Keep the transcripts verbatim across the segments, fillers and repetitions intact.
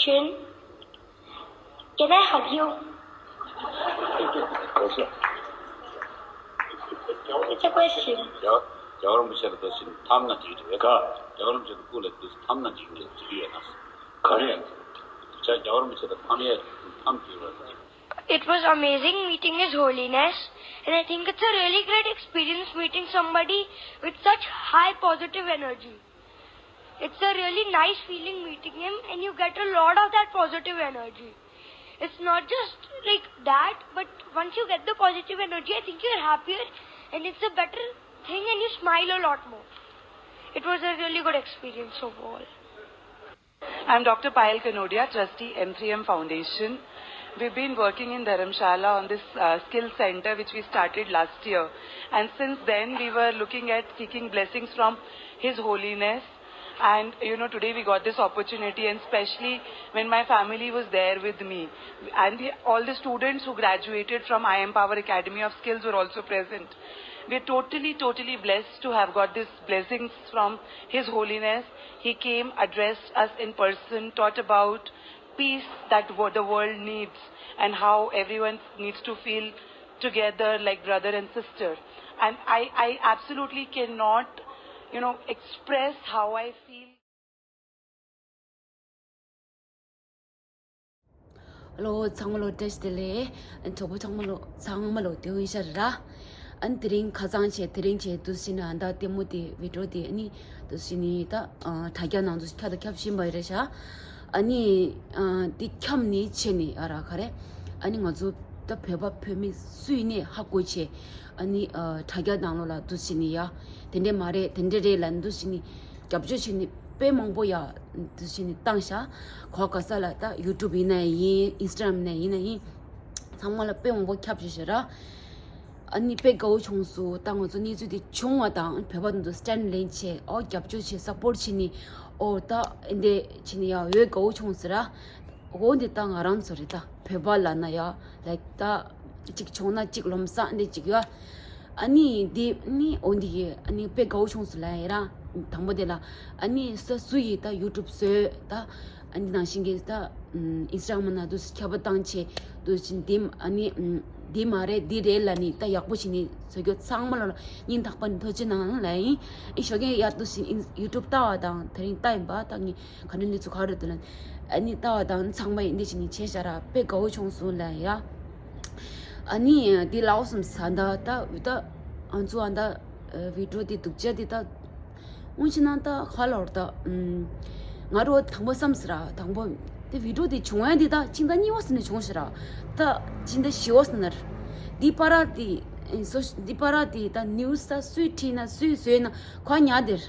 Question. Can I hug you? It's a question. རྒྱལ་བ་རིན་པོ་ཆེ་ལ་འདུག་སེ་ཐམ་ན་འགྲིག་རེད་ག་རྒྱལ་བ་རིན་པོ་ཆེ་ལ་སྐུ་ལ་འདུག་སེ་ཐམ་ན་འགྲིག་རེད་འགྲིག་ཡོད་ན། ག་རེ། ཡང་འདུག་ཆ་རྒྱལ་བ་རིན་པོ་ཆེ་ལ་ཐམ་ཡས་ཐམ་འགྲིག་རེད། It was amazing meeting His Holiness, and I think it's a really great experience meeting somebody with such high positive energy. It's a really nice feeling meeting him, and you get a lot of that positive energy. It's not just like that, but once you get the positive energy, I think you're happier, and it's a better thing, and you smile a lot more. It was a really good experience overall. I'm Doctor Payal Kanodia, trustee M three M Foundation. We've been working in Dharamshala on this uh, skill center which we started last year. And since then, we were looking at seeking blessings from His Holiness. And you know, today we got this opportunity, and especially when my family was there with me, and the, all the students who graduated from I M Power Academy of Skills were also present. We're totally, totally blessed to have got these blessings from His Holiness. He came, addressed us in person, taught about peace that wo- the world needs and how everyone needs to feel together like brother and sister. And I, I absolutely cannot, you know, express how I feel. Hello, ཚང་མ་ལོ་བཀྲ་ཤིས་བདེ་ལེགས། ཨན་གྲོགས་པོ་ཚང་མ་ལོ་ཚང་མ་ལོ་དེ་འོན་ཤར་ར། ཨན་དེ་རིང་ཁ་སང་བྱས་དེ་རིང་བྱས་དུས་ཕྱིན་ན་ཨ་ད་ལྟད་མོ་དེ་བི་ཌིའོ་དེ་ཨ་ནི་དུས་ཕྱིན་ནི་ད་དྲ་རྒྱ་ནང་དུ་ཁྱབ་དང་ཁྱབ་བཞིན་པ་རེད་ཤག་ཨ་ནི་དེ་ཁྱབ་ནི་བྱས་ནི་ཨ་ར་ག་རེ། ཨ་ནི་ང་ཚོ་ད་བོད་པ་བོད་མི་སུ་ཡིན་ནས་ཧ་གོ་བྱས། ཨ་ནི་དྲ་རྒྱ་ནང་ལོགས་ལ་དུས་ཕྱིན་ནི་ཡ་དེ་འདྲས་མ་རེད་དེ་འདྲས་རེད་ལ་དུས་ཕྱིན་ནི། རྒྱབ་སྐྱོར་བྱས་ནི་དཔེ་མང་པོ་ཡ་དུ་བྱས་ནི་བཏང་ཤག་གོ་ག་ས་ལ་ད་ཡུ་ཊུབ་ཡིན་ན་ཡིན་ཨིན་སི་ཊ་གྷ་རམ་ནས་ཡིན་ན་ཡིན། ཚང་མ་ལ་དཔེ་མང་པོ་ཁྱབ་བྱས་ཤག་ར། ཨ་ནི་དཔེ་དགའ་བོ་བྱུང་སོང་། ད་ང་ཚོ་གནས་ཚུལ་དེ་བྱུང་བ་དང་བོད་པ་དེ་ཚོ་སི་ཊེན་ཌི་ལེན་བྱས་ཨོ་རྒྱབ་སྐྱོར་བྱས་སཔོར་ཊི་བྱས་ནི་ཨོ་ད་ཨེ་འདྲས་བྱས་ནི་ཡ་འོས་དགའ་བོ་བྱུང་ཟེར་ར། འོ་འདི་ད་ང་རང་ཚོ་རེད་ད་བོད་པ་ལབ་ན་ཡ་ལའིཀ་ད་གཅིག་བྱུང་ན་གཅིག་ལོ་མ་སང་འདི་གཅིག་ཡོད། ཨ་ནི་འདི་ནི་འོ་འདི་ཡི་ཨ་ནི་དཔེ་དགའ་བོ་བྱུང་སོང་ལ་ཡ་ར། དང་པོ་དེ་ལ་ཨ་ནི་ས་སུ་ཡི་ད་ཡུ་ཊུབ་བཟོས་ད་ཨ་ནི་ནང་བཞིན་གྱི་ད་ཨིན་སི་ཊ་གྷ་རམ་ན་དུ་ཁྱབ་པ་བཏང་བྱས་དུ་ཕྱིན་འདི་ཨ་ནི་འདི་མ་རེད་འདི་རེད་ལབ་ནི་ད་ཡག་པོ་བྱས་ནི་བཟོ་རྒྱུ་ཚང་མ་ལ་སྙིང་ཐག་པ་ནས་ཐུགས་རྗེ་གནང་ལ་ཡིན། ཨི་ཞོགས་ཀས་ཡར་དུ་ཕྱིན་ཡུ་ཊུབ་ལྟ་བ་དང་དེ་རིང་ལྟ་ཡིན་པ་ད་ངས། ག་འདྲ་གནས་ཚུལ་ག་རེ་འདུག་ལ། ཨ་ནི་ལྟ་བ་དང་ཚང་མ་ཡིན་འདི་བྱས་ནི་བྱས་ཤག་ར་དཔེ་དགའ་བོ་བྱུང་སོང་ལ་ཡ། ཨ་ནི་འདི་ལའོ་སམ་ས་ད་ད་ད་ཨ་ཚོ་ཨ་ད་བི་ཌིའོ་འདི་སྡུག་ཅག་འདི་ད་སྔོན་ཕྱི་ན་ད་ཧ་ལོར་ད་ང་རོ་དང་པོ་བསམ་སི་ར་དང་པོ་འདི་བི་ཌིའོ་འདི་བྱུང་ཡ་འདི་ད་ཕྱི་ཟླ་གཉིས་པ་སི་ནས་བྱུང་ཤག་ར་ད་ཕྱི་ཟླ་བཞི་པ་སི་ནར་འདི་པ་ར་འདི་སོ་འདི་པ་ར་འདི་ད་ནིའུ་སི་ད་སུས་ཁྲིད་ན་སུས་བཟོས་ན་ག་ཉག་དེར།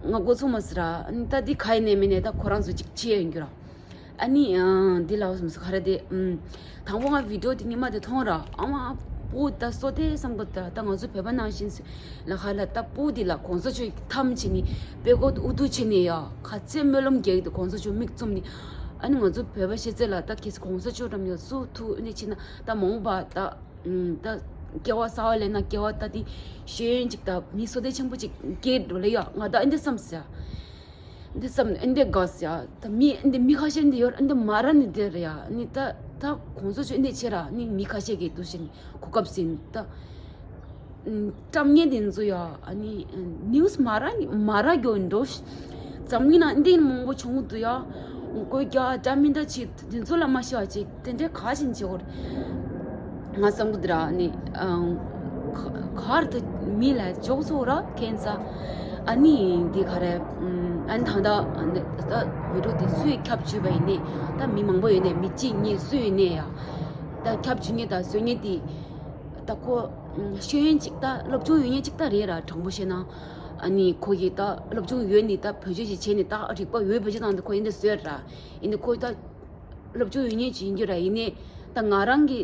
ང་འགོ་ཚུགས་མ་སི་ར། ཨ་ནི་ད་འདི་ག་ཡིན་ནས་མིན་ནས་ད་ཁོ་རང་ཚོ་ཅིག་ཆེ་ཡིན་རྒྱུ་ར། ཨ་ནི་ཨང་འདི་ལ་བསམ་སོ་ག་རེ་དེ་ཨང་། དང་པོ་ང་བི་ཌིའོ་དེ་ཉི་མ་དེ་མཐོང་ར་ཨ་མ་པོ་ད་སོ་དེ་བསམ་གི་ད་ད་ང་ཚོ་བོད་པ་ནང་བཞིན་སུ་ལ་ཧ་ལ་ད་པོ་དེ་ལ་གོང་ས་མཆོག་ཐམ་བྱེད་ནི་དཔེ་གོ་ཨུ་ཐུ་བྱེད་ནི་ཡ་ག་ཚད་སྨོན་ལམ་རྒྱག་གི་འདུག་གོང་ས་མཆོག་མིག་བཙུམ་ནི། ཨ་ནི་ང་ཚོ་བོད་པ་ཤེས་ཚད་ལ་ད་ཁྱེད་གོང་ས་མཆོག་འགྲམ་ཡ་སུ་ཐུ་ཨ་ནི་ཕྱིན་ན་ད་མོང་པ་ད། ད་སྐྱེ་བ་གསར་པ་ལེན་ན་སྐྱེ་བ་ད་དེ་ཤེས་ཡོན་ཅིག་ད་མི་བསོད་བདེ་ཆེན་པོ་ཅིག་སྐྱེ་འགྲོ་ལེ་ཡ་ང་ད་ཨེ་འདི་བསམ་ཟེར་ཡ། འདི་བསམ་ཨེ་འདི་དགའ་ཟེར་ཡ། ད་མི་ཨེ་འདི་མི་ཁ་ཤས་འདི་ཡོད་ཨེ་འདི་མ་ར་ནི་དེ་རེད་ཡ། ནི་ད་ད་གོང་ས་མཆོག་ཨེ་འདི་ཆེ་ར་ནི་མི་ཁ་ཤས་ཀྱི་འདུ་ཤེས་གོ་སྐབས་ཟིན་ད། བཀྲམ་ངེས་དེ་ཚོ་ཡ་ཨ་ནི་ནིའུ་སི་མ་ར་ནི་མ་ར་གྱོ་འགྲོ། འཛམ་གླིང་ན་འདི་མང་པོ་བྱུང་འདུག་ཡ། ཀོ་རྒྱ་འདྲ་མི་འདྲ་ཅིག་དེ་ཚོ་ལ་མ་ཤེས་པ་ཅིག་དེ་འདྲའི་ག་ཞིག་བྱེད་དགོས་རེད། ང་བསམ་གི་འདུག་ར་ནི་གར་དུ་མི་ལ་འཇོག་ཚོགས་ར་ཁན་ས། ཨ་ནི་འདི་ག་རེ་ཨ་ནི་ད་ལྟ་ད་བི་ཌིའོ་དེ་སུས་ཁྱབ་བཅུག་པ་ཡིན་ནི་ད་མི་མང་པོ་ཡོད་ནི་མི་གཅིག་གཉིས་སུ་ཡོད་ནི་ཡ། ད་ཁྱབ་བཅུག་ངེས་ད་བཟོ་ངེས་དེ་ད་ཁོ་ཤེས་ཡོན་ཅིག་ད་སློབ་སྦྱོང་ཡོད་ངེས་ཅིག་ད་རེད་ར་དྲང་པོ་བཤད་ན། ཨ་ནི་ཁོ་ཡིས་ད་སློབ་སྦྱོང་ཡོད་ནི་ད་བེད་སྤྱོད་ཅིག་བྱས་ནི་ད་རིག་པ་འོས་བེད་སྤྱོད་བཏང་དུ་ཁོ་ཡིན་ད་བཟོས་ར། ཡིན་ད་ཁོ་ད་སློབ་སྦྱོང་ཡོད་ངེས་ཅིག་ཡིན་རྒྱུ་ར་ཡིན་ནི་ད་ང་རང་གི་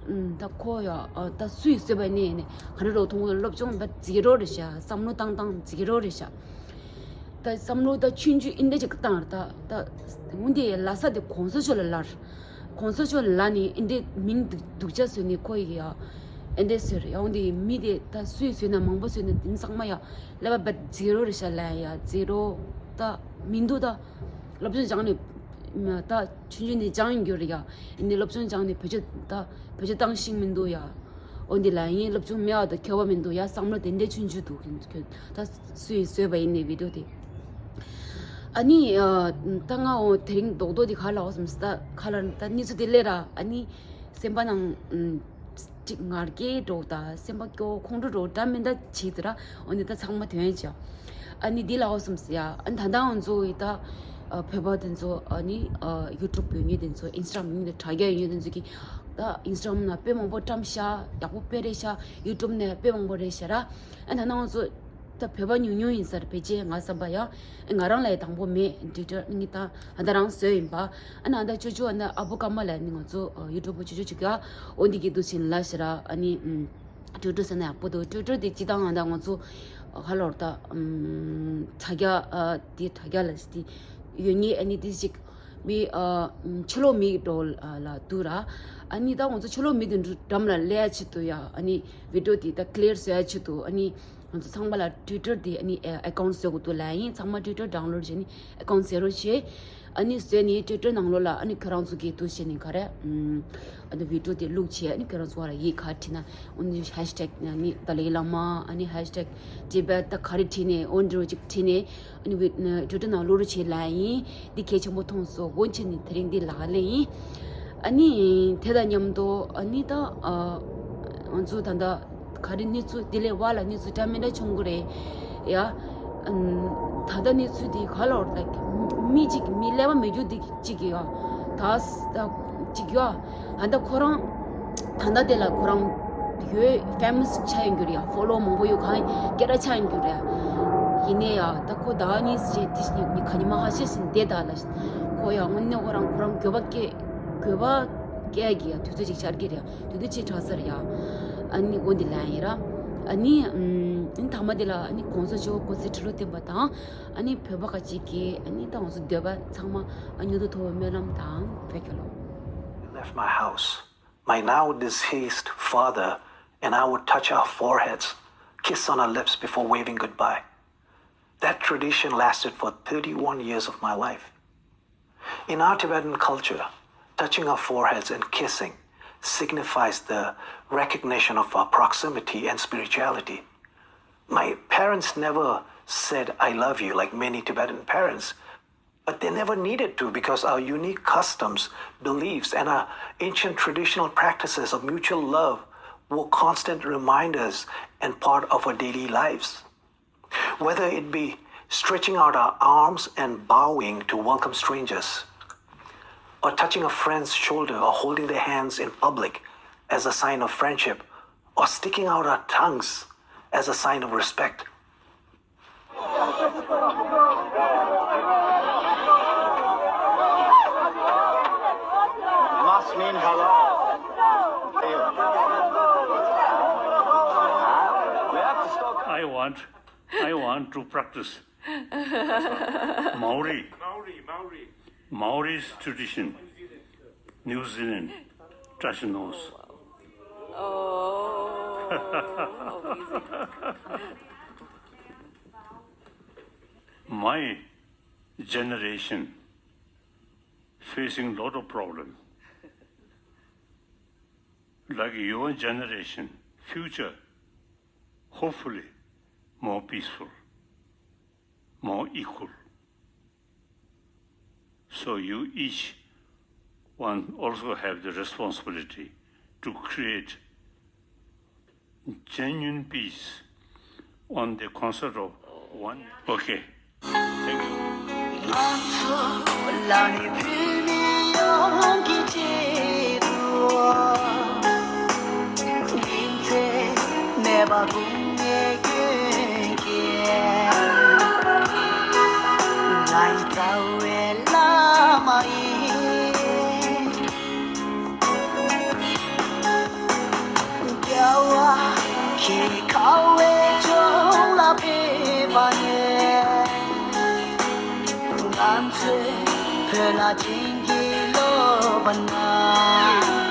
ད་ཁོ་ཡ་ད་སུས་བཟོས་པ་ནི་ཡིན་ནི་ག་རེ་རོ་མཐོང་གི་སློབ་སྦྱོང་བ་ཛི་རོ་རེད་ཤག་བསམ་བློ་བཏང་སྟངས་ཛི་རོ་རེད་ཤག་ད་བསམ་བློ་ད་ཆུང་ཆུང་ཨིན་ད་ཅིག་བཏང་ར་ད་ད་འོན་ཏེ་ལ་ས་དེ་གོང་ས་མཆོག་ལ་ལར། གོང་ས་མཆོག་ལ་ནི་ཨིན་དེ་མིང་སྡུག་སྡུག་ཅག་བཟོས་ནི་ཁོ་ཡི་ཡ། ཨིན་དེ་ཟེར་ཡང་དེ་མི་དེ་ད་སུས་བཟོས་ན་མང་པོ་བཟོས་ན་དེ་ཚང་མ་ཡ་ལབ་པ་བད་ཛི་རོ་རེད་ཤག་ལ་ཡ་ཛི་རོ་ད་མི་འདུག་ད་སློབ་སྦྱོང་སྦྱངས་ནས་ ད་ཆུང་ཆུང་ནས་སྦྱངས་ཡོད་རེད་ཡ། ཨ་ནི་སློབ་སྦྱོང་སྦྱངས་ནས་བེད་སྤྱོད་ད་བེད་སྤྱོད་བཏང་ཤེས་མི་འདུག་ཡ། འོ་འདི་ལ་ཡིན་སློབ་སྦྱོང་མེད་པ་དང་ཁྱད་པར་མི་འདུག་ཡ། བསམ་བློ་དེ་འདྲའི་ཆུང་ཆུང་འདུག་ད་སུས་བཟོས་པ་ཡིན་ནའི་བི་ཌིའོ་དེ། ཨ་ནི་ད་ང་འོ་དེ་རིང་རྡོག་རྡོག་དེ་ག་ལ་འོ་སམ་ད་ག་ལ་ད་གནས་ཚུལ་དེ་སླེབས་ར། ཨ་ནི་སེམས་པ་ནང་ཅིག་ངར་སྐད་འགྲོ་ད་སེམས་པ་སྐྱོ་ཁོང་ཁྲོ་འགྲོ་འདྲ་མི་འདྲ་བྱེད་དེ་ར། འོ་ནི་ད་ཚང་མ་དོན་ཅིག་ཨ་ནི་འདི་ལ་འོ་སམ་ཟེར་ཡ། ཨ་ནི་ད་ལྟ་ང་ཚོ་ཡི་ད་བོད་པ་དེ་ཚོ་ཨ་ནི་ཡུ་ཊུབ་ཡོད་མཁན་དེ་ཚོ་ཨིན་སི་ཊ་གྷ་རམ་ཡོད་མཁན་དེ་ཚོ་གི་ད་ཨིན་སི་ཊ་གྷ་རམ་ན་དཔེ་མང་པོ་བཀྲམ་ཤག་ཡག་པོ་དཔེ་རེད་ཤག་ཡུ་ཊུབ་ནས་དཔེ་མང་པོ་རེད་ཤག་ར། ཨ་ད་ནང་ཚོ་ད་བོད་པ་ཉུང་ཉུང་ཡིན་ས་རེད་ཕལ་ཆེར་ང་བསམ་པ་ཡ། ཨ་ང་རང་ལ་ཡ་དང་པོ་མེད་ཊུའི་ཊར་ནི་ད་ཨ་ད་རང་བཟོས་ཡིན་པ། ཨ་ན་ཨ་ད་ཅོ་ཅོ་ཨ་ན་ཨ་བུ་ཀརྨ་ལ་ནི་ང་ཚོ་ཡུ་ཊུབ་ཅོ་ཅོ་ཅིག་ཡ། འོ་འདི་གི་འདུག་ཕྱིན་ལ་ཤི་ར། ཨ་ནི་ཊུའི་ཊར་ཟེར་ན་ཡག་པོ་འདུག་ཊུའི་ཊར་དེ་སྤྱི་བཏང་ཨ་ད་ང་ཚོ་ཧ་ལོར་ད་དྲ་རྒྱ་དེ་དྲ་རྒྱ་ལ་ཞི་དེ་ཡོད་ངེས་ཨ་ནི་དེ་ཅིག་མི་ཨ་ཕྱི་ལོགས་མི་འགྲོ་ལ་འདུག་ར། ཨ་ནི་ད་ང་ཚོ་ཕྱི་ལོགས་མི་དེ་འགྲོ་འགྲམ་ལ་སླེབས་ཡ་ཆེད་དུ་ཡ། ཨ་ནི་བི་ཌིའོ་དེ་ད་ཀི་ལི་ཡར་བཟོ་ཡ་ཆེད་དུ། ཨ་ནི་ང་ཚོ་ཚང་མ་ལ་ཊུའི་ཊར་དེ་ཨ་ནི་ཨ་ཨེ་ཁའུན་ཊི་བཟོ་དགོས་འདུག་ལབ་ཡིན། ཚང་མ་ཊུའི་ཊར་ཌའུན་ལོཌ་བྱས་ནི་ཨེ་ཁའུན་ཊི་བཟོ་རོགས་བྱས། ཨ་ནི་བཟོས་ནི་ཊུའི་ཊར་ནང་ལོགས་ལ་ཨ་ནི་ཁྱོད་རང་ཚོ་གི་འདུག་བྱས་ནི་ག་རེ་ཨ་ནི་བི་ཌིའོ་དེ་བླུགས་བྱས། ཨ་ནི་ཁྱོད་རང་ཚོ་བ་ལ་ཡིག་ག་བྲིས་ན་འོ་ནི་ཧེཤ་ཊེག་ཨ་ནི་ཏཱ་ལའི་བླ་མ་ཨ་ནི་ཧེཤ་ཊེག་ཊི་བེཊ་ད་ག་རེ་བྲིས་ནས་འོ་འདྲ་ཅིག་བྲིས་ནས། ཨ་ནི་བི་ཊུའི་ཊར་ནང་བླུག་རོགས་བྱེད་ལབ་ཡིན། འདི་གལ་ཆེན་པོ་མཐོང་སོང་། འོ་བྱས་ནི་དེ་རིང་འདི་ལག་ལེན་ཡིན། ཨ་ནི་དེ་དང་མཉམ་དུ་ཨ་ནི་ད་ཨ་ང་ཚོ་ད་ལྟ་ག་རེ་གནས་ཚུལ་འདི་ལས་བར་ལ་གནས་ཚུལ་འདྲ་མི་འདྲ་བྱུང་གི་རེད་ཡ། ཨ་ད་ལྟ་གནས་ཚུལ་འདི་ག་ལ་བར་ལ་མི་གཅིག་མི་ཀླད་པ་མེད་རྒྱུ་འདི་གཅིག་ཡོད། ད་ད་གཅིག་ཡོད། ད་ལྟ་ཁོ་རང་ད་ལྟ་དེ་ལ་ཁོ་རང་ཡོད་ཕེ་མ་སི་ཆགས་ཡོང་རྒྱུ་རེད་ཡ། ཕོ་ལོ་མང་པོ་ཡོད་གང་སྐད་གྲགས་ཆགས་ཡོང་རྒྱུ་རེད། ཡིན་ནའི་ཡ་ད་ཁོ་ད་ནི་ཞེས་དེ་ནི་ག་ཉི་མ་ཁ་ཤས་ཤིག་བསྡད་ད་ལ་ཁོ་ཡ་དངོས་གནས་ཁོ་རང་ཁོ་རང་འགྱོད་པ་སྐྱེ་འགྱོད་པ་སྐྱེ་གི་ཡ་དུས་ཚོད་ཅིག་ཆགས་ཀྱི་རེད་ཡ། དུས་ཚོད་ཅིག་ཆགས་ས་རེད་ཡ། ཨ་ནི་འོ་འདི་ལ་ཡིན་ར། ཨ་ནི་ཨ་ནི་ཐ་མ་དེ་ལ་ཨ་ནི་གོང་ས་མཆོག་སྐུ་ཚེ་ཁྲི་ལོ་བརྟན་པ་དང་། ཨ་ནི་བོད་པ་ཁ་ཅིག་གིས་ཨ་ནི་ད་ང་ཚོ་འདོད་པ་ཚང་མ་ཨ་མྱུར་དུ་ཐོབ་པའི་སྨོན་ལམ་དང་བོད་རྒྱལ་ལོ། Left my house. My now deceased father and I would touch our foreheads, kiss on our lips before waving goodbye. That tradition lasted for thirty-one years of my life. In our Tibetan culture, touching our foreheads and kissing signifies the recognition of our proximity and spirituality. My parents never said, "I love you," like many Tibetan parents, but they never needed to because our unique customs, beliefs, and our ancient traditional practices of mutual love were constant reminders and part of our daily lives. Whether it be stretching out our arms and bowing to welcome strangers, or touching a friend's shoulder or holding their hands in public as a sign of friendship, or sticking out our tongues as a sign of respect. Must mean hello. I want, I want to practice Maori, Maori, Maori. Maori's tradition, New Zealand, Tashinos. Oh, amazing. My generation facing lot of problem. Like your generation, future, hopefully more peaceful, more equal. So you each one also have the responsibility to create genuine peace on the concept of one. Okay. Thank you. ང་ཚོ་ལ་ནི་བོད་མི་ཡོངས་ཀྱི་ཆེད་དུ། ཉིན་མཚན་མེད་པར་དགུང་ནས་སྐྱོན་བསྐྱལ། ང་ཡི་རྩ་བའི་བླ་མ་ཡིན། རྒྱལ་བ་ཁྱེད་ཁ་བའི་ལྗོངས་ལ་ཕེབས་པ་ནས། ང་ཚོས་བོད་ལ་བྱིན་གྱིས་རློབས་པ་ན།